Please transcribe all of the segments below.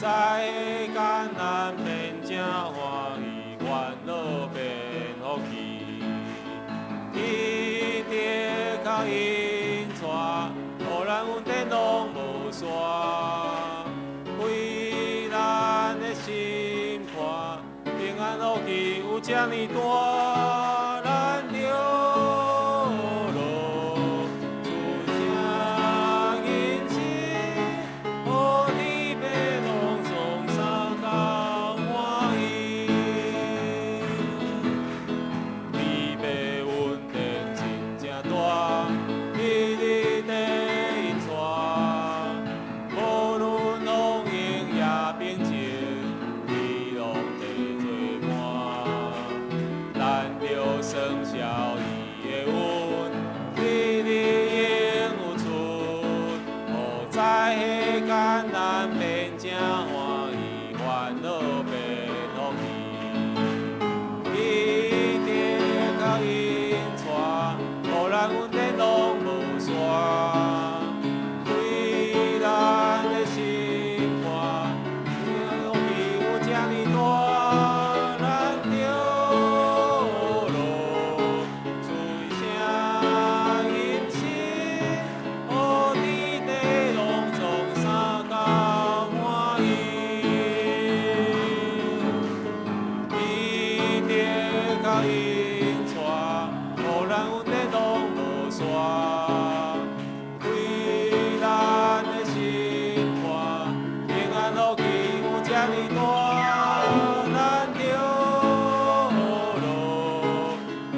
在彼艱難變正歡喜，煩惱變福氣。伊的確引帶，予咱恩典攏無煞，開咱的心肝，平安福氣有遮爾大，咱著落出聲吟詩，予天父攏總相共歡喜。你爸恩典真正大，日日地引帶，無論風雨也平靜，伊攏佇做伴。咱著算潲伊的恩，日日永有出，予在彼艱難變正歡喜，煩惱變福氣。伊的確引帶，予咱恩典攏無煞，開咱的心肝，平安福氣有遮爾大，咱著落出聲吟詩，予天地攏總相共歡喜。伊的確引帶，予咱恩典攏無煞，開咱的心肝，平安福氣有遮爾大，咱著落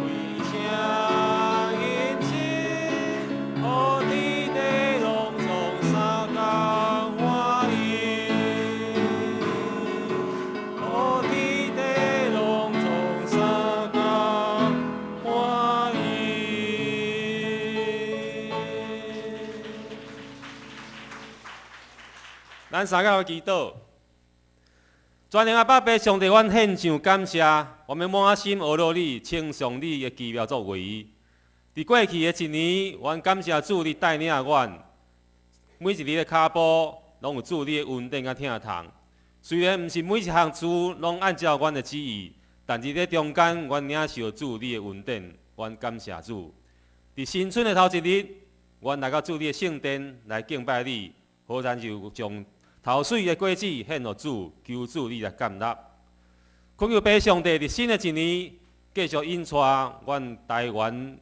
開聲吟詩，予天地攏總相共歡喜。予天地攏總相共歡喜。咱三個來祈禱。全能阿爸父上帝，阮獻上感謝，我們滿心呵咾你，稱頌你的奇妙作為。佇過去的一年，阮感謝主，你帶領阮，每一日的跤步，攏有主你的恩典佮疼痛。雖然毋是每一項事攏按照阮的旨意，但是佇中間，阮領受主你的恩典，阮感謝主。佇新春的頭一日，阮來到主你的聖殿來敬拜你，好咱就將頭穗的果子獻予主，求主你來接納。懇求父上帝佇新的一年，繼續引帶阮台灣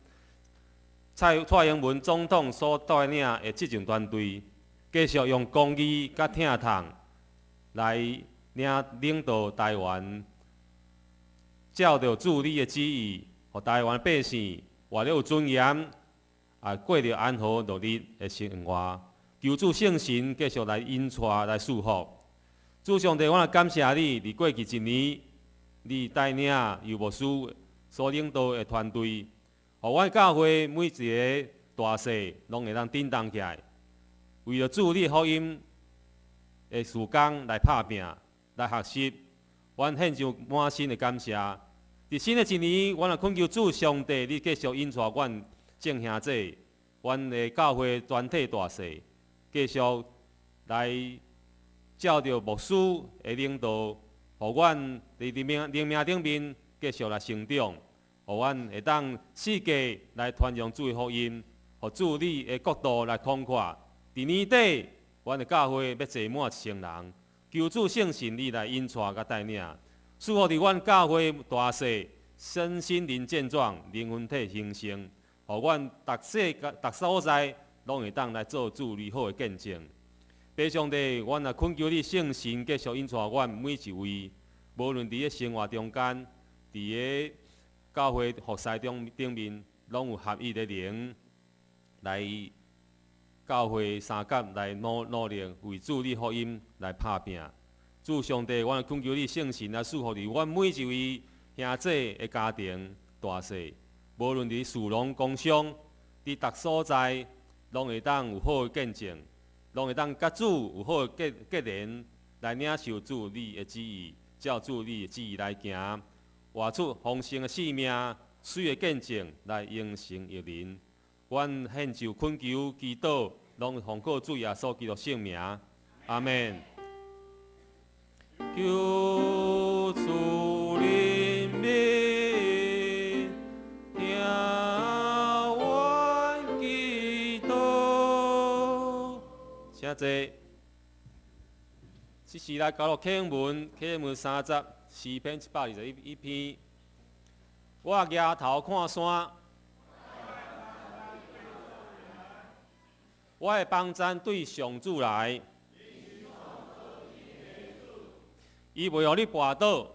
蔡英文總統所帶領的執政團隊，繼續用公義佮疼痛來領導台灣，照著主你的旨意，予台灣百姓活得有尊嚴，也過著安和樂日的生活。求主聖神繼續來引帶、來賜福。主上帝，我來感謝你，佇過去一年，你帶領游牧師所領導的團隊，予阮教會每一个大細攏會當振動起來，為著主你福音的事工來拍拚、來學習，阮獻上滿心的感謝。佇新的一年，阮也懇求主上帝，你繼續引帶阮眾兄弟，阮的教會全體大細，繼續來照著牧師的領導，予阮佇靈命頂面繼續來成長，予阮會當四界來傳揚主的福音，予主你的國度來擴闊。佇年底，阮的教會欲坐滿1000人，求主聖神你來引帶佮帶領，賜福佇阮教會大細身心靈健壯，靈魂體興盛，予阮逐世界逐所在攏會當來做主你好的見證。父上帝，阮也懇求你聖神繼續引帶阮每一位，無論佇咧生活中間，佇咧教會服侍中頂面，攏有合一的靈，來教會相佮來努力，為主你福音來拍拚。主上帝，阮懇求你聖神來賜福佇阮每一位兄弟的家庭大細，無論佇士農工商，佇逐所在，攏會當有好的見證，攏會當佮主有好的結連，來領受主你的旨意，照主你的旨意來行，活出豐盛的生命，媠的見證來榮神益人。阮獻上懇求祈禱，攏奉靠主耶穌基督聖名，阿門。求主怜憫，聽阮祈禱。請坐。這時來交落啟文，啟文三集，詩篇121篇。我舉頭看山，我的幫贊對上主來。伊袂予你跋倒，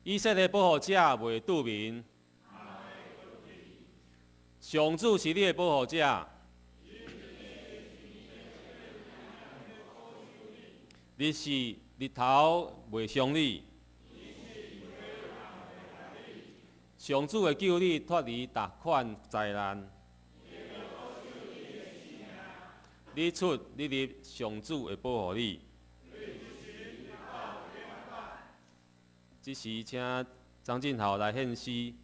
以色列保護者袂拄眠。上主是你的保護者，日時日頭袂傷你。上主會救你脫離逐款災難。你出你入，上主會保護你。這時請張進豪來獻詩。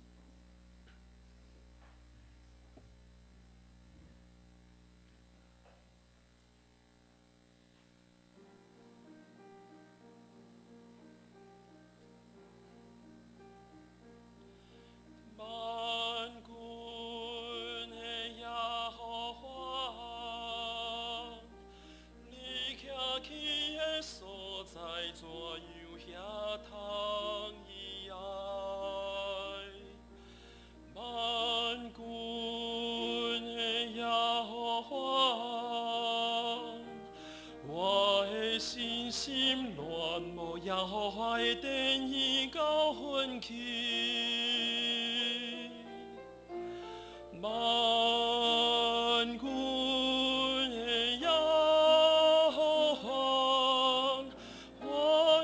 萬軍的耶和華，你徛起的所在，怎樣遐通意愛？萬軍的耶和華，我的信心戀慕耶和華的殿已到奮起。萬軍的耶和華，我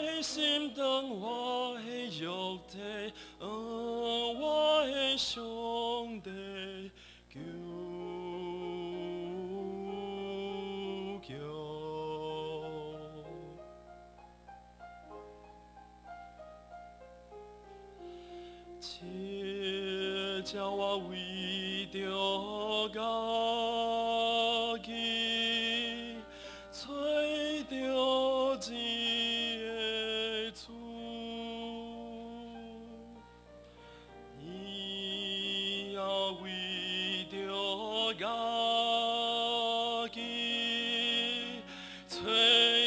的心腸，我的肉體，我的上帝求救。切叫我為著家己揣著一个主，伊也為著家己揣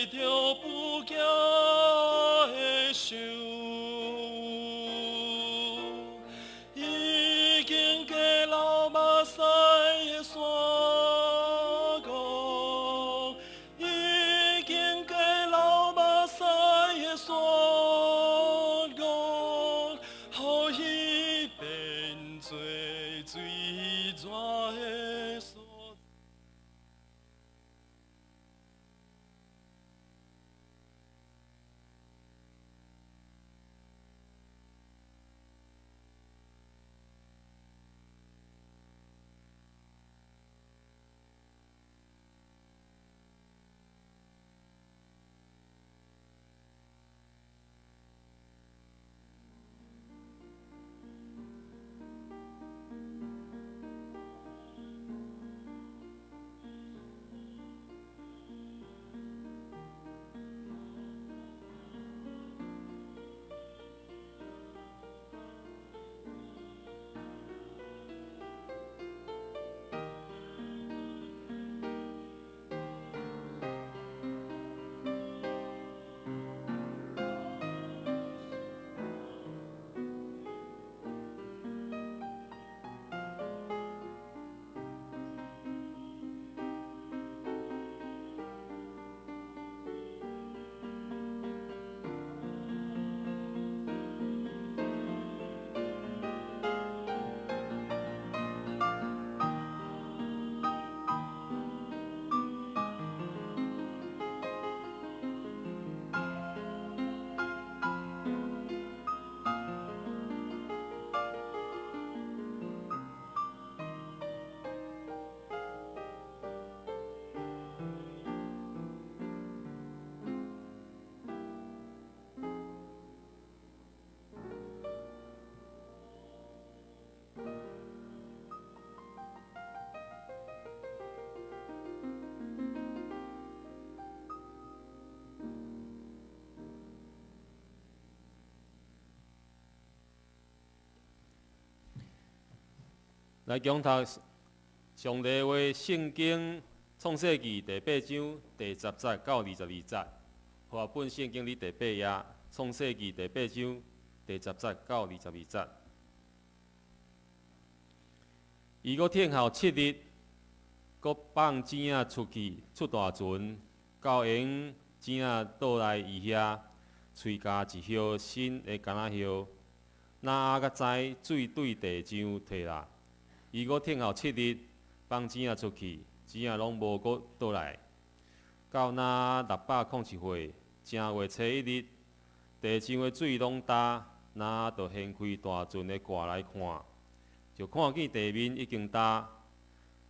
著不驚的想。已經過流目屎的山，來共讀上帝話聖經創世記第八章第十節到二十二節，和合本聖經佇第八頁，創世記第八章第十節到二十二節。伊閣等候七日，閣放糋仔出去出大船，到閒糋仔倒來伊遐，喙咬一葉新的柑仔葉。挪亞才知水對地上退啦。伊閣等候七日，放糋仔出去，糋仔攏無閣倒來。到挪亞六百空一歲，正月初一日，地上的水攏焦，挪亞就掀開大船的蓋來看，就看見地面已經焦。二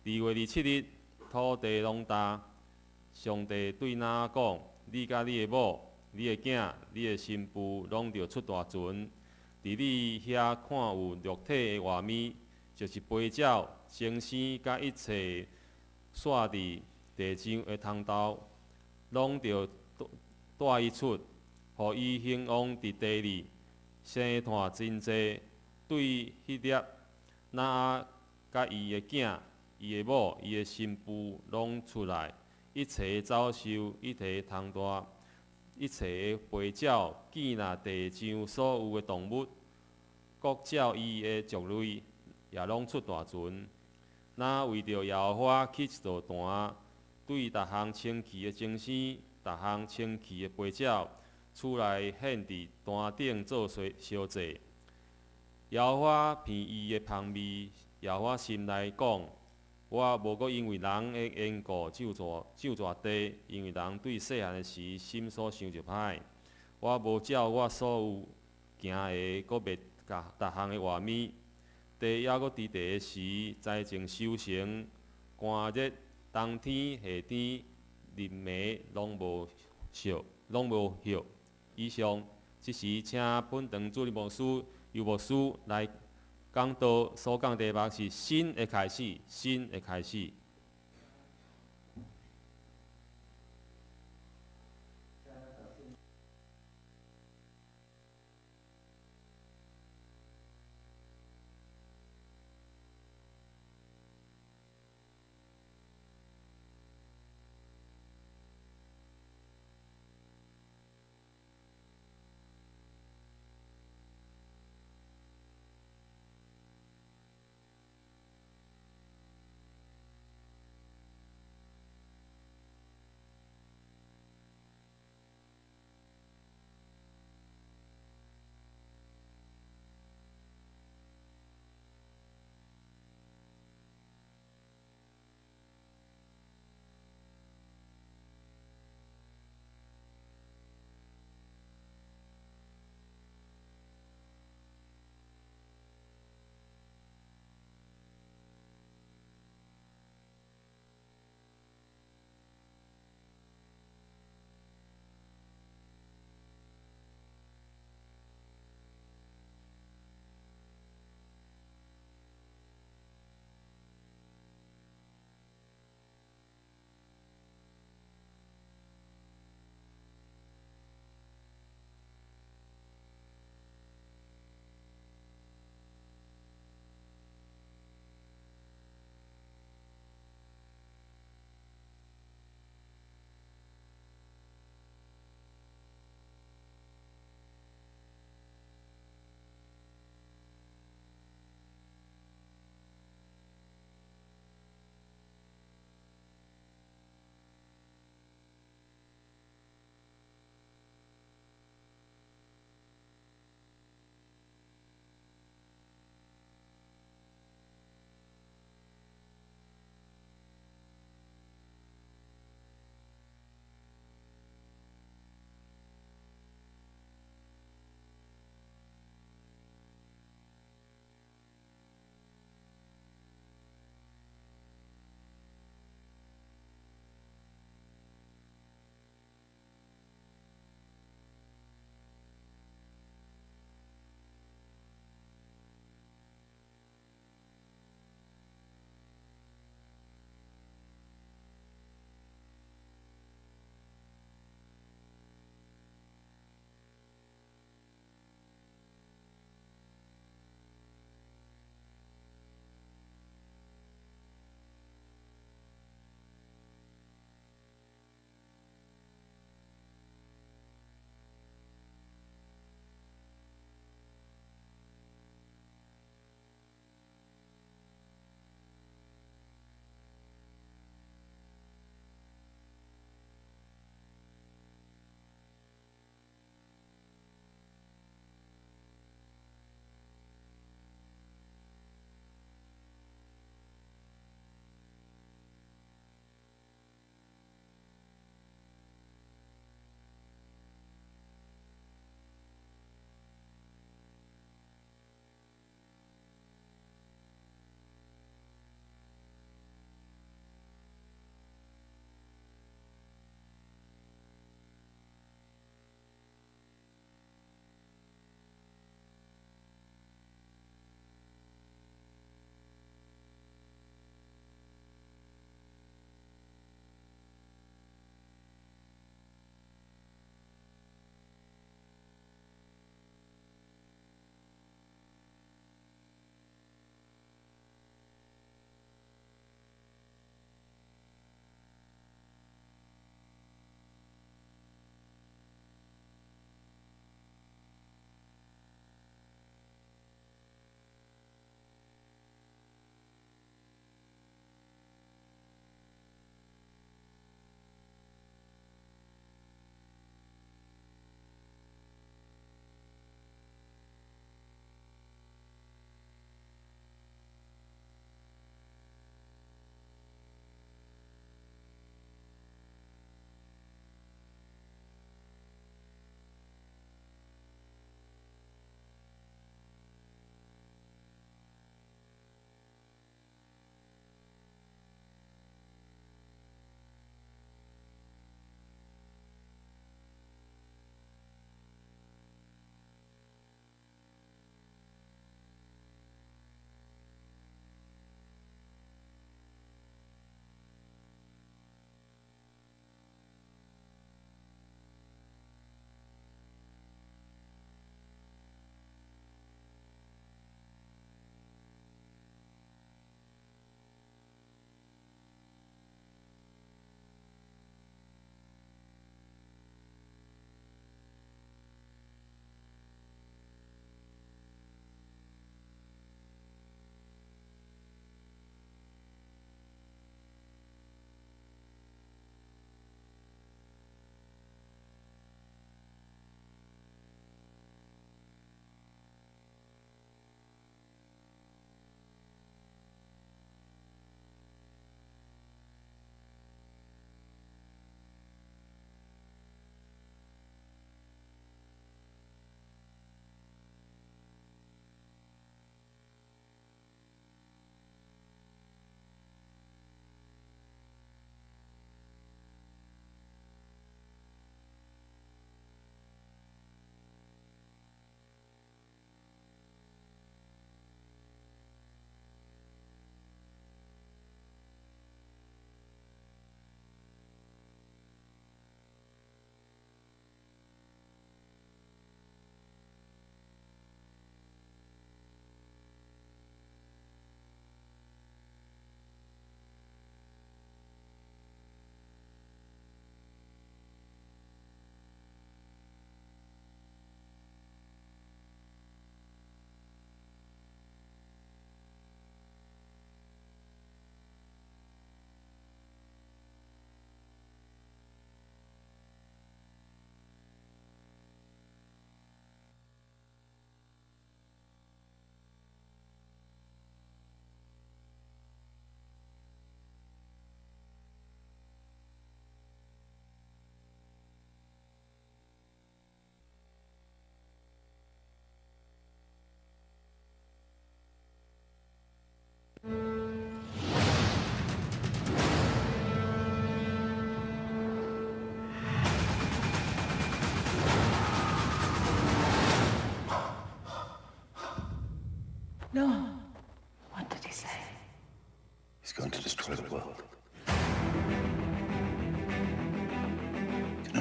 月二七日，土地攏焦。上帝對挪亞講：你佮你的某、你的囝、你的新婦，攏著出大船。佇你遐看有肉體的活物，就是飛鳥、牲生佮一切紲佇地上的通道，攏著帶伊出，予伊興旺佇地裡，生湠真濟。對彼粒，挪亞佮伊的囝、伊的某、伊的新婦攏出來，一切走獸、一切通大、一切的飛鳥，見若地上所有的動物，各照伊的族類，也攏出大船。挪亞為著耶和華起一座壇，對逐項清氣的牲生、逐項清氣的飛鳥，取來獻佇壇頂做燒祭。耶和華聞伊的香味，耶和華心內講：我無閣因為人的緣故咒詛地，因為人對細漢的時心所想就歹。我無照我所有行的，閣滅逐項的活物。地猶閣佇地的時，災情收成，寒熱、冬天、夏天、日暝攏無歇，攏無歇。以上，這時請本堂主任牧師尤牧師來講道，所講題目是新的開始，新的開始。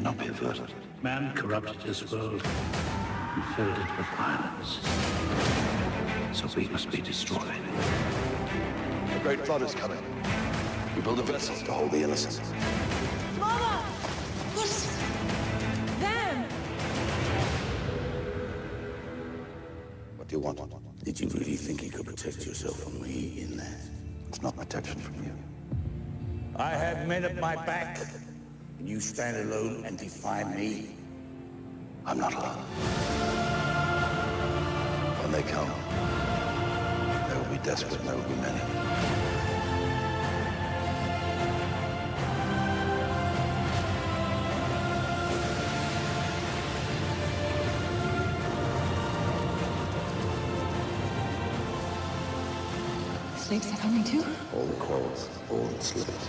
Cannot be averted. Man corrupted his world and filled it with violence. So we must be destroyed. A great flood is coming. We build a vessel to hold the innocent. Mama! What? Them! What do you want? Did you really think you could protect yourself from me in that? It's not protection from you. I have men at my back, and you stand alone and defy me? I'm not alone. When they come, they will be desperate and there will be many. Snakes are coming too? All that crawls, all that slithers.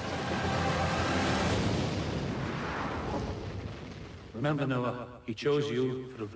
Remember, Noah, he chose you for a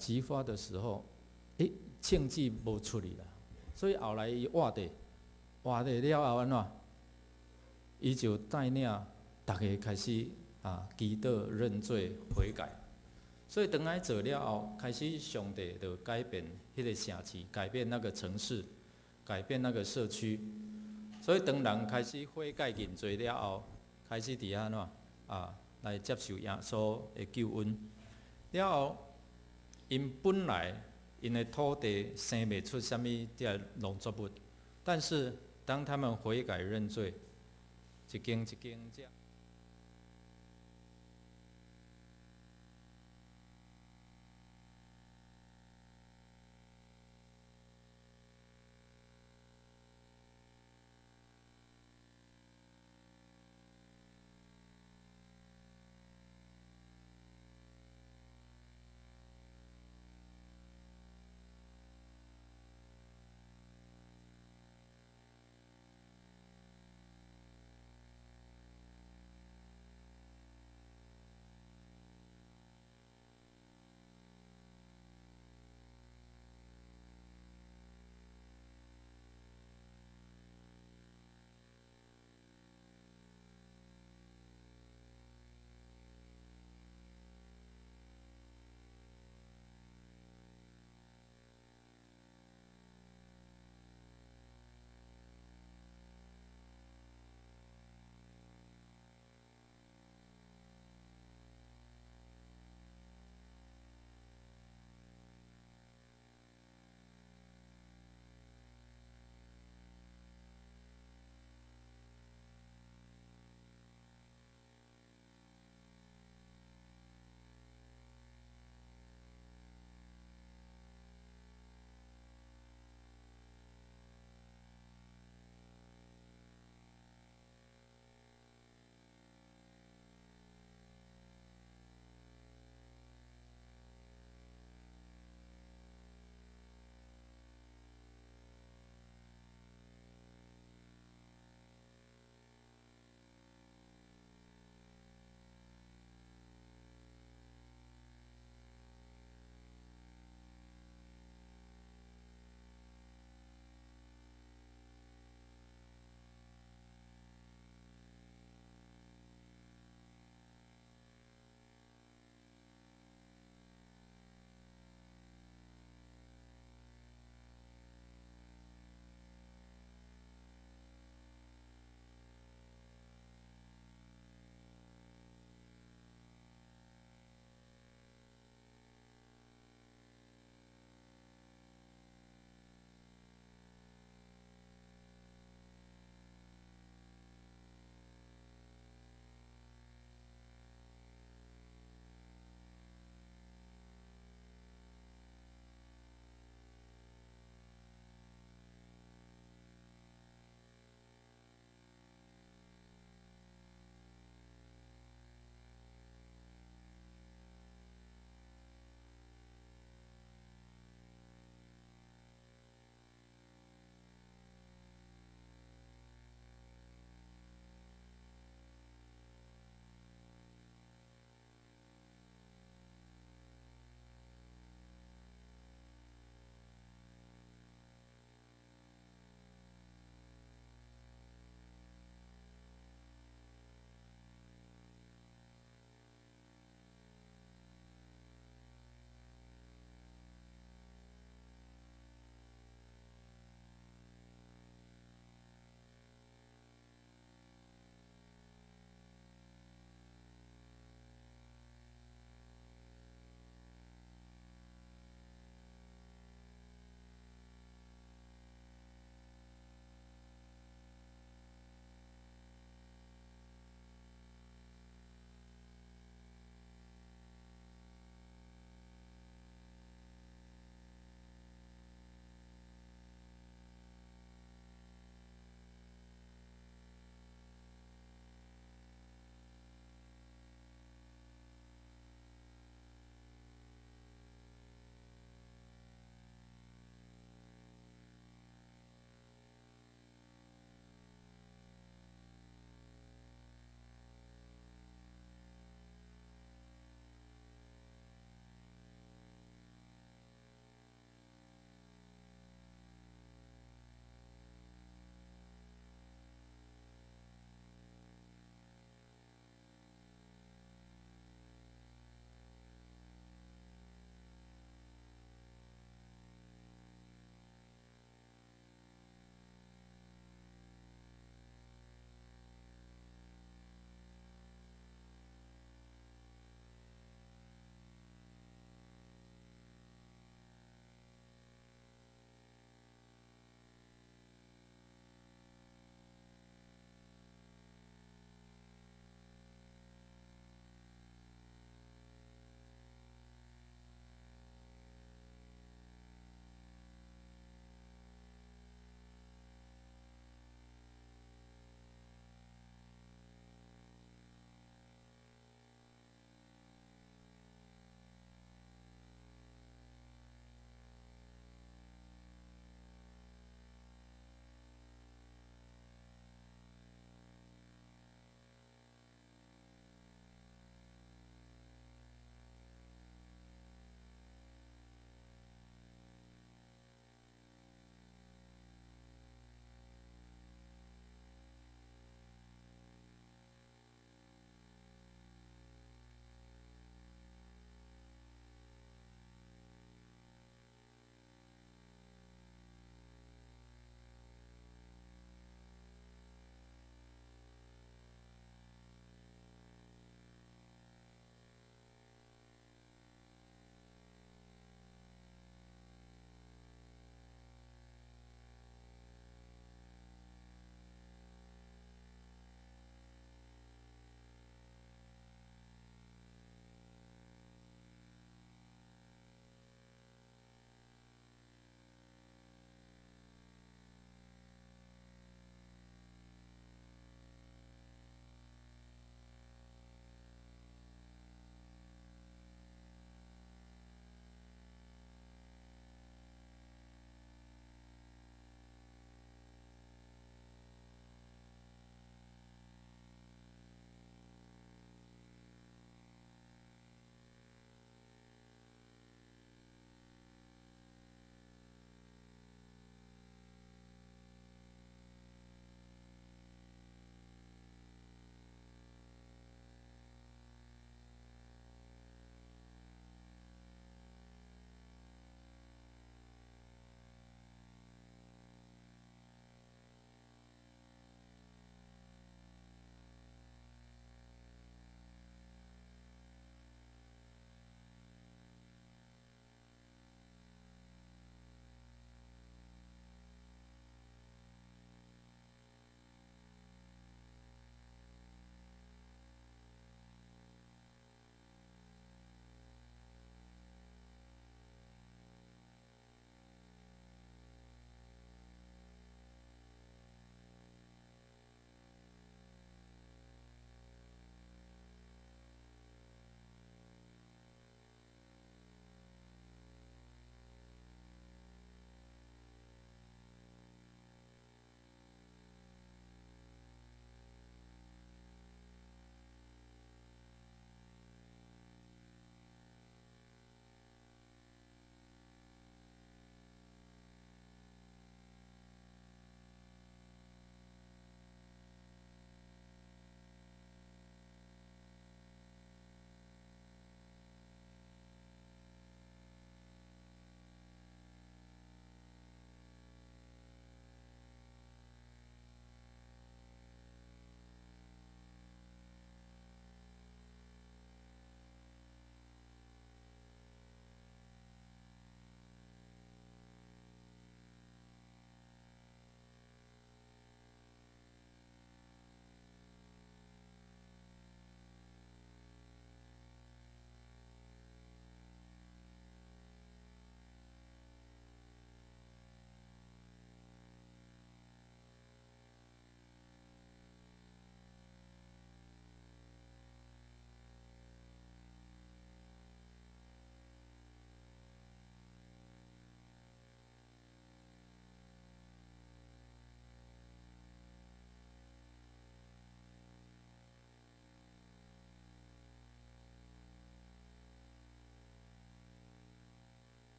激發的時候，欸，銃子無出去啦，所以後來伊活著，活著了後按怎？伊就帶領逐家開始祈禱認罪悔改。所以當按呢做了後，開始上帝就改變彼个城市，改變那個城市，改變那個社區。所以當人開始悔改認罪了後，開始佇按怎來接受耶穌的救恩。了後，𪜶本來𪜶的土地生袂出啥物這農作物，但是當他們悔改認罪，一間一間這。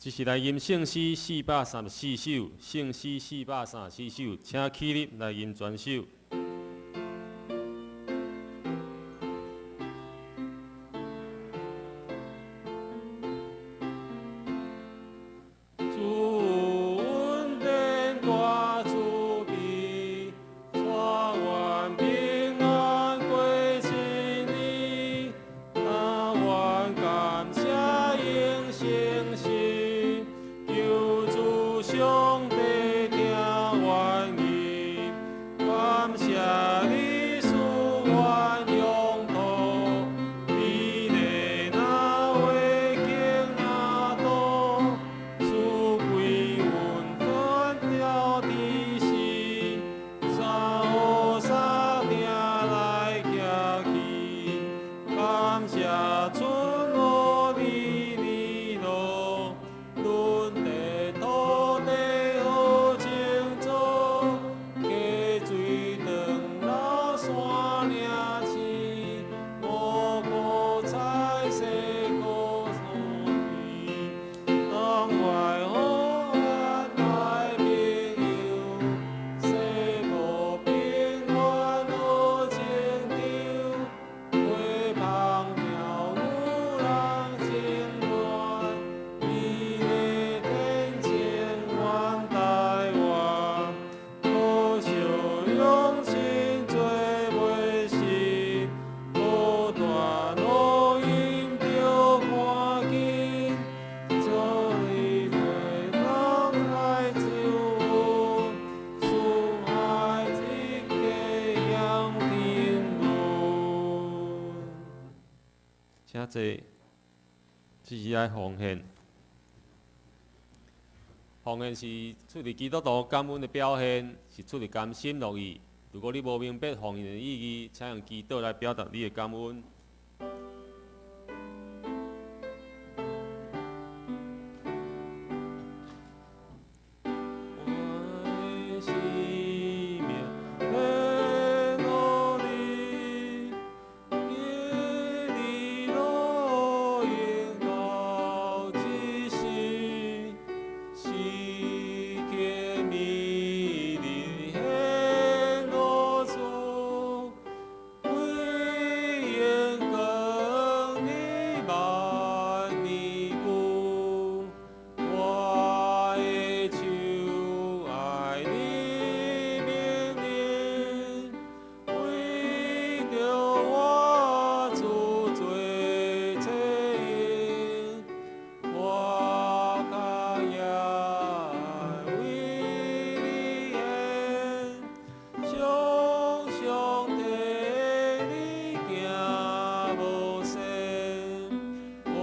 這是來吟聖詩434首，聖詩四百三十四首，請起立來吟全首。主恩典大慈悲，帶阮平安過一年，但願感謝永生神，求主上帝聽阮祈，感謝你賜阮用途，美麗那畫境那多，賜歸阮轉了天時，三學三鼎來徛起，感謝主我你你路，阮的土地好清濁，溪水長流山嶺青，五穀菜色各所肥，當願好安來朋友，世無平安好情長，花芳鳥有人情願，美麗天晴阮台灣，可惜用心做袂成，無斷烏雲著趕緊，做你做人來救阮，四海一家養天倫。請坐，這是愛奉獻。奉獻是出自基督徒感恩的表現，是出自甘心樂意。如果你無明白奉獻的意義，請用祈禱來表達你的感恩。我的生命献予你，今日路用到這時，時刻美麗顯露出，為榮光你萬年久。我的手愛你命令，為著我主做冊用，我較也愛為你獻，常常替你行無聲，我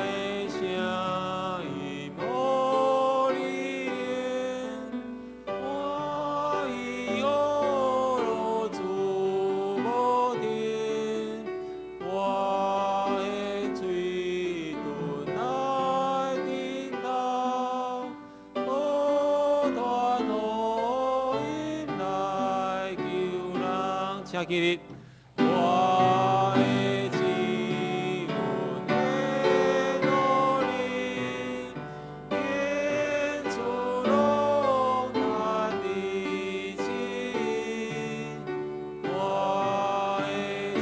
的聲音予你用，歡喜好樂主無停，我的嘴唇來頂頭，不斷福音來救人。請起立。我的主恩顯露你，天主攏嘆你情，我的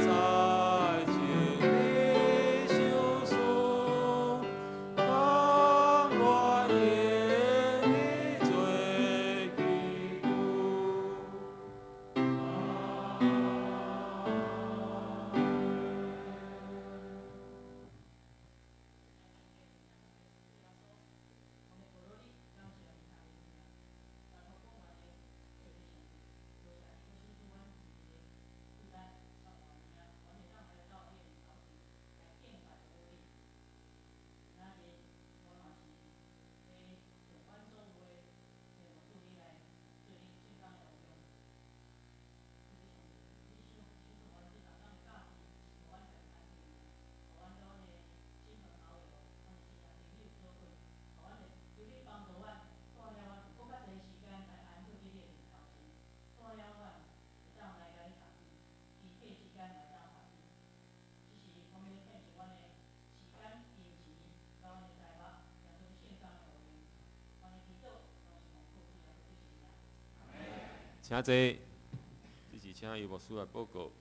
財情你相思，甘願用你做基督。請坐。這是請尤牧師來報告。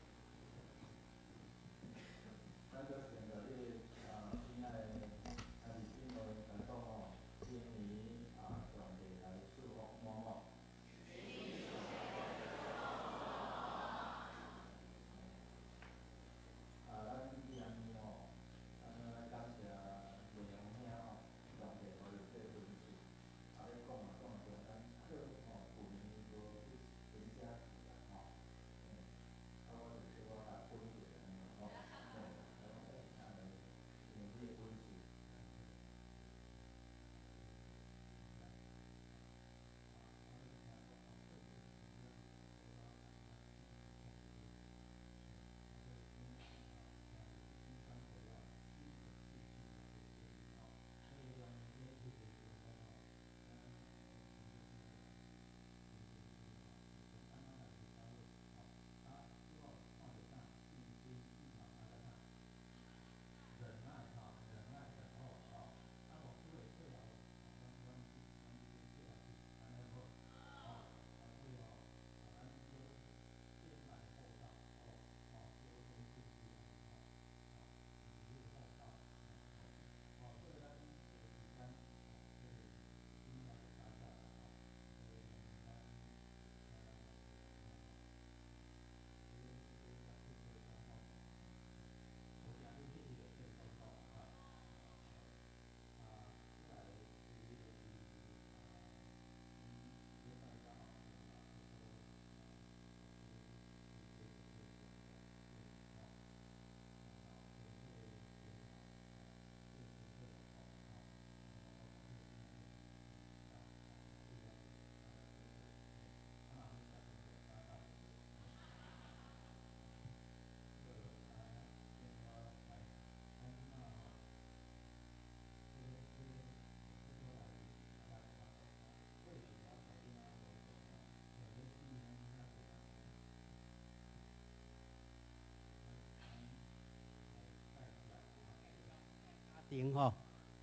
庭吼，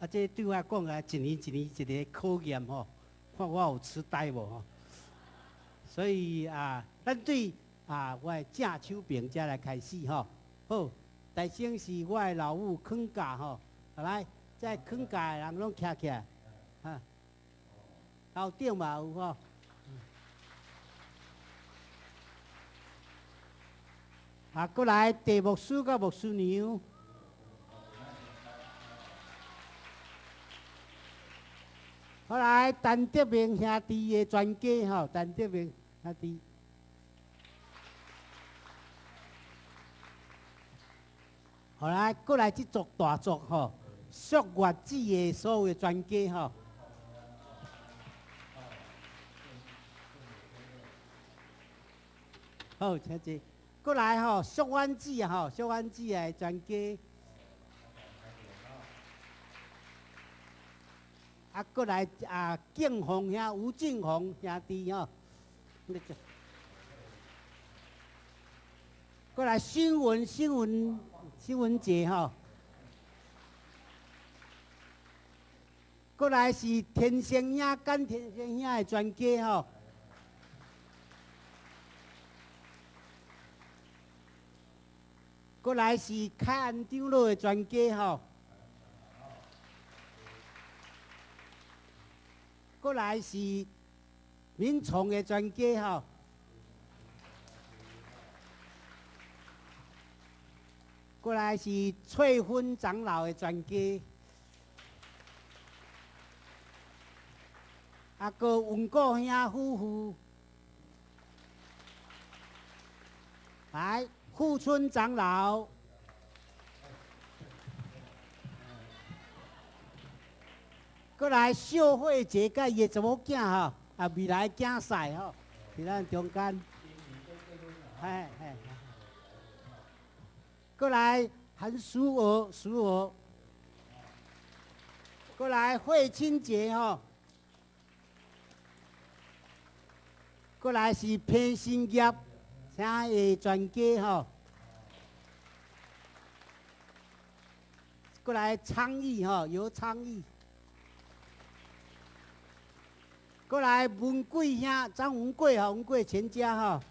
啊，這對我講來，一年一年一个考驗吼，看我有痴呆無吼。所以啊，咱對啊，我的正手邊才來開始吼。好，大先是我的老母肯教吼，來，這肯教的人攏徛起來，哈，頭頂嘛有吼。啊，閣來鄭牧師佮牧師娘。好來，陳德明兄弟的全家吼，陳德明兄弟。好來，閣來這族大族吼，屬月子的所有的全家吼。好，請坐。閣來吼，淑婉子吼，淑婉子的全家。啊，閣來啊，敬宏兄吳敬宏兄弟吼，閣來新聞新聞新聞姐吼，閣來是天生兄簡天生兄的全家吼，閣來是凱安長老的全家吼。閣來是民創的全家吼，閣來是翠芬長老的全家，啊，閣文顧兄夫婦，來富春長老。閣來秀慧姐佮伊的查某囝吼，啊未來囝婿吼，佇咱中間，嘿嘿。閣來韓淑娥，淑娥。閣來慧清姐吼，閣來是彭新業，請伊全家吼。閣來倡議吼，尤倡議。過來文貴兄張文貴吼，文貴全家吼。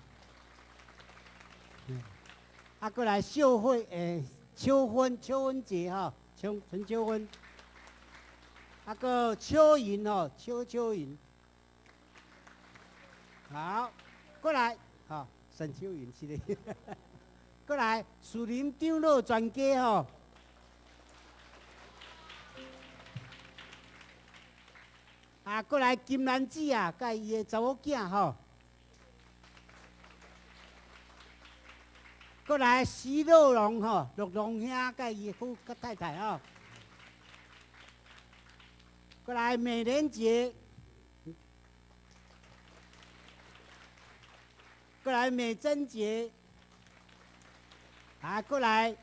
啊，過來秀慧秋芬秋芬姐吼，陳陳秋芬。啊，閣秋雲吼，邱秋雲。好，過來，吼，沈秋雲是咧。過來，樹林長老全家吼。啊，過來金蘭姊啊，佮伊的查某囝吼。過來徐樂龍吼，樂龍兄佮伊的夫佮太太吼。過來美蓮姐，過來美珍姐，啊，過來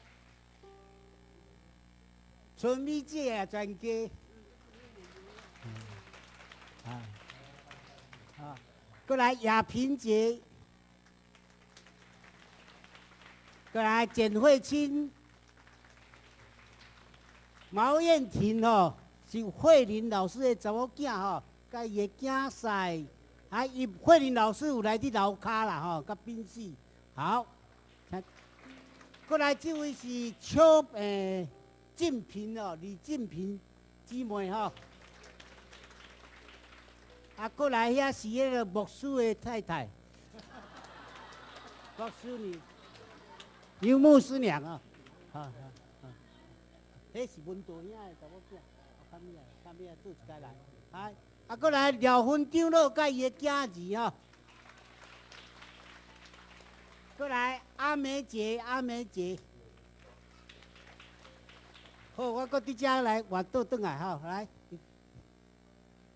春美姐啊，全家，啊啊，過來亞萍姐，過來簡慧清、毛燕婷吼。是慧玲老師的查某囝吼，佮伊的囝婿，啊，伊慧玲老師有來佇樓跤啦吼，佮賓士。好，過來這位是邱靜平哦，李靜平姊妹吼。啊，過來遐是彼個牧師的太太，牧師娘，劉牧師娘啊，好好好，彼是文道兄的查某囝。較尾啊，較尾啊，倒一擺來，啊，啊，閣來廖芬長老佮伊的囝兒吼，閣來阿梅姐，阿梅姐，好，我閣佇遮來換倒轉來吼，來，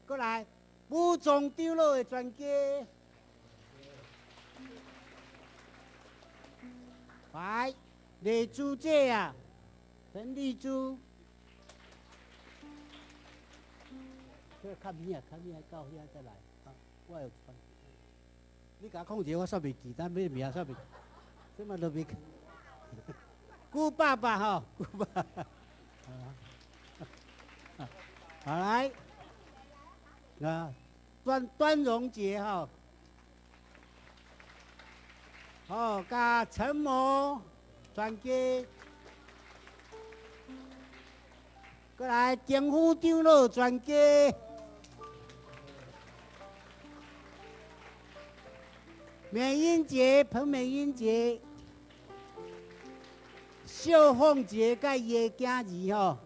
閣來武宗長老的全家，來麗珠姐啊，陳麗珠。這較尾啊，較尾啊，到遐再來。啊，我有傳。你共我講一個，我煞袂記，但咩名煞袂，這嘛都袂。顧爸爸吼，顧爸爸。好來，啊，端端榮姐吼，好，佮陳模全家。過來，政府長老全家。美英姐、彭美英姐、秀鳳姐佮伊的囝兒吼，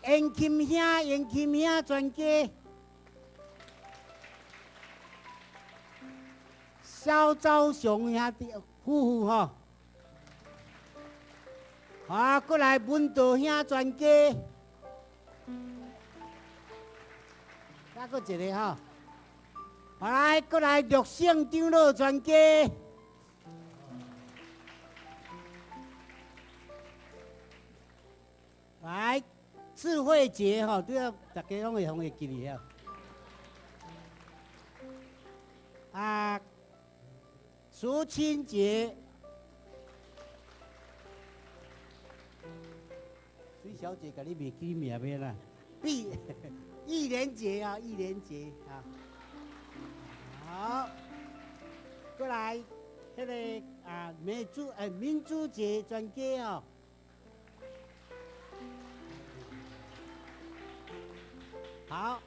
嚴金兄、嚴金兄全家，蕭昭雄兄弟夫婦吼，啊，過來文道兄全家，再閣一個吼。來，過來陸姓長老全家，來智慧姐吼，對啊，大家攏會予會記哩吼。啊，淑清姐，水小姐，共你袂記名欲啦？碧玉蓮姐啊，玉蓮姐啊。好，過來，彼個啊，美珠民主節全家哦。好，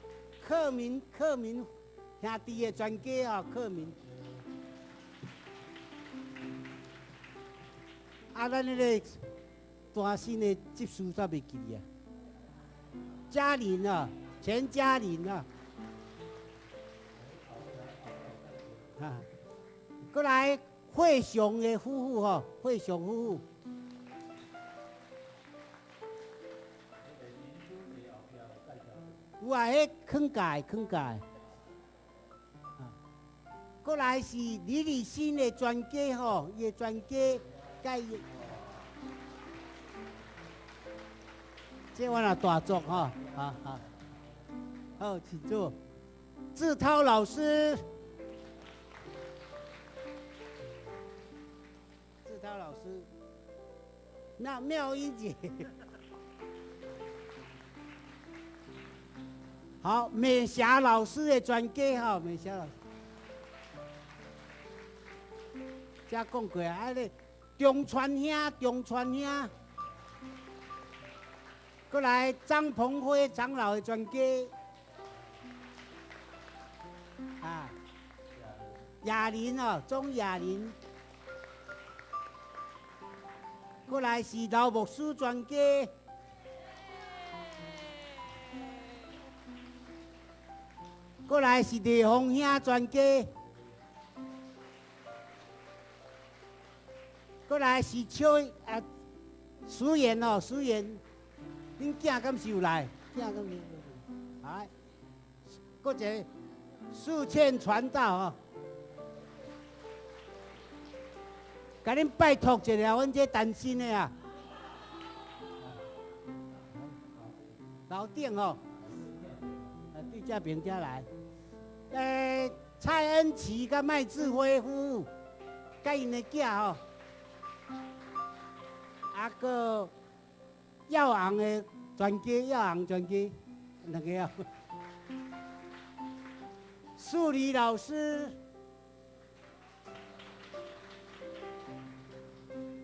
克明克明兄弟的全家哦，克明。啊，咱彼個大新的執事煞袂記啊，嘉玲啊，錢嘉玲啊。啊，過來惠雄的夫婦吼，惠雄夫婦。有啊，彼囥界囥界。啊，過來是李立新的全家吼，伊的全家佮伊，這我若大作吼，啊啊，好，請坐。志濤老師。志濤老師，那妙音姐，好，美霞老師的全家吼，美霞老師。遮講過啊，彼個中川兄，中川兄，閣來張鵬輝長老的全家，啊，亞林哦，鍾亞林，閣來是劉牧師全家，閣來是李峰兄全家。閣來是邱啊，思妍哦，思妍，恁囝敢是有來？囝敢是有來？閣一個四倩傳道哦，共恁拜託一下，阮這單身的啊，樓頂哦，啊對這邊遮來，蔡恩琪佮麥志輝夫婦，佮𪜶的囝吼。啊，閣耀昂的全家，耀昂全家，兩个啊。數理老師，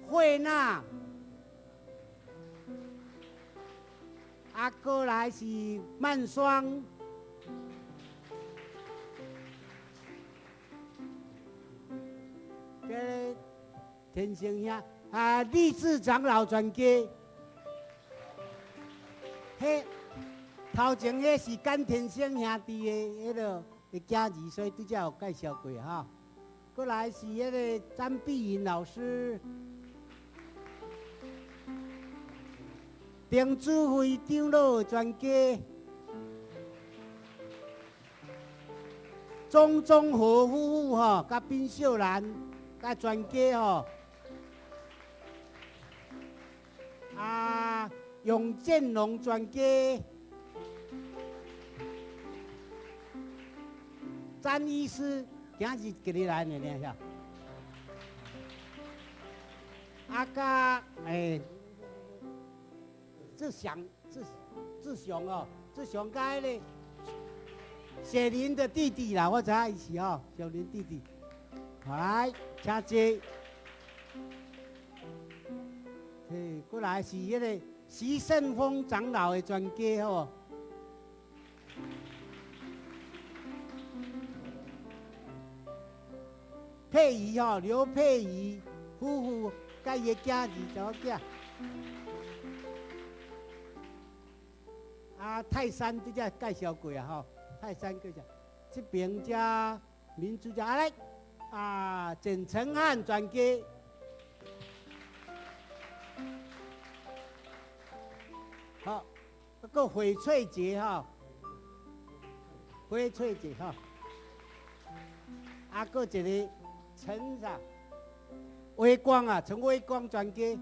慧娜，啊，閣來是曼雙，這个天生兄。啊！立志長老全家，彼頭前彼是甘天生兄弟的彼个的囝兒，所以拄才有介紹過吼。閣來是彼个詹碧雲老師，丁子輝長老的全家，鍾中和夫婦吼，佮賓秀蘭，佮全家吼。啊，永建龍全家，詹醫師今日今日來呢，爾遐。啊，佮志祥、志志雄哦，志雄佮彼個雪玲的弟弟啦，我知影伊是吼，雪玲弟弟。好來，請坐。嘿，閣來是彼个徐勝峰長老的全家吼。佩儀吼，劉佩儀夫婦佮伊的囝兒查某囝。啊，泰山拄才介紹過啊吼，泰山介紹，這邊遮民主遮啊來，啊簡承漢全家。好，閣翡翠姐吼，翡翠姐吼，啊，閣一个陳啥？威光啊，陳威光全家。